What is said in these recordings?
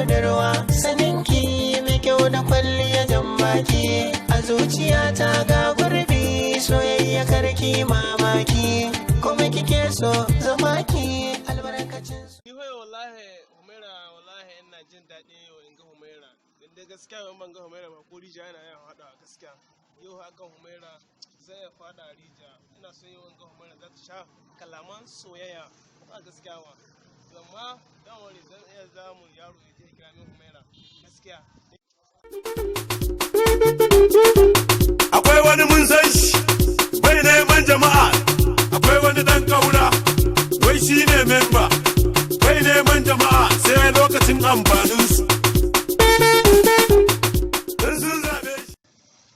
Budurwa saninki mai kyau da kwalliya, jan baki a zuciyata ga gurbi. Soyayya karki mamaki, kuma kike so zama ki albarkacin. Ni hoye wallahi Humaira, wallahi ina jin daɗi yau in ga Humaira. Dan dai gaskiya in ban ga Humaira ba, ko rija yana yawan haɗawa. Gaskiya yau hakan Humaira zai iya faɗa rija. Ina son yau in ga Humaira, za ta sha kalaman soyayya, ba gaskiya ba. Amma dan wani zan iya zamun yaro ya je kira min Humaira gaskiya. Akwai wani mun san shi bai neman jama'a. Akwai wani dan kaura, wai shi ne memba, bai neman jama'a sai lokacin amfaninsu in sun zaɓe shi.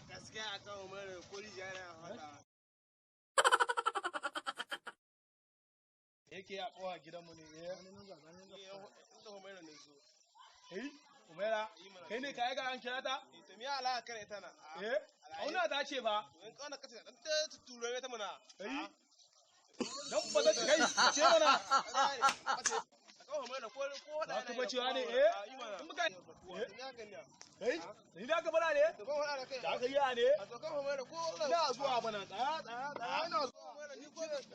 Gaskiya akan Humaira ko rija yana yawan haɗawa. Yake a kowa gidanmu ne, eh. Inda Humaira ne zo. Eh, Umaira, kai ne ka aika an kira ta? To me alaka kare ita na? Eh, auna ta ce ba. In kana kace dan ta turo ta mana. Eh, dan ba za kai ce mana. Akan Humaira ko Ba ka bacewa ne, eh? In muka eh, ni da ka fara ne? Da aka yi a ne? Ina zuwa bana, tsaya tsaya tsaya, ina zuwa.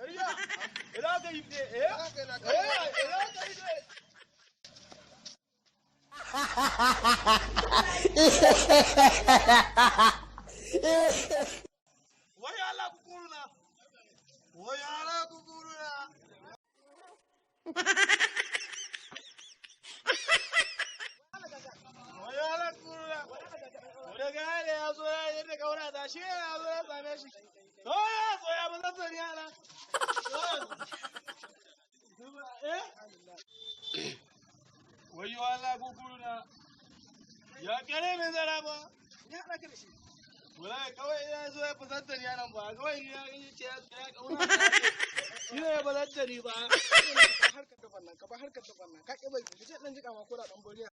Riya, ina ka yi ne, eh? Eh, ina ka yi ne? Wai Allah kukuruna. Wai Allah kukuruna. Wai Allah kukuruna. Wani gane ya zo ya yi da kaura ta shi ya zo ya same shi. Soya soya ba zan sani ana. Eh? Wai Allah kukuruna. Ya kare mai zara ba. Ya haɗa ka da shi. Wallahi kawai ya zo ya fusanta ni anan ba. Kawai ni ya gani ce ya kaura. Shi ne ya fusanta ni ba. Harkar daban nan, ka ba harkar daban nan. Ka ƙi bai, ka ce ɗan jiƙa ma ko da ɗan boriya.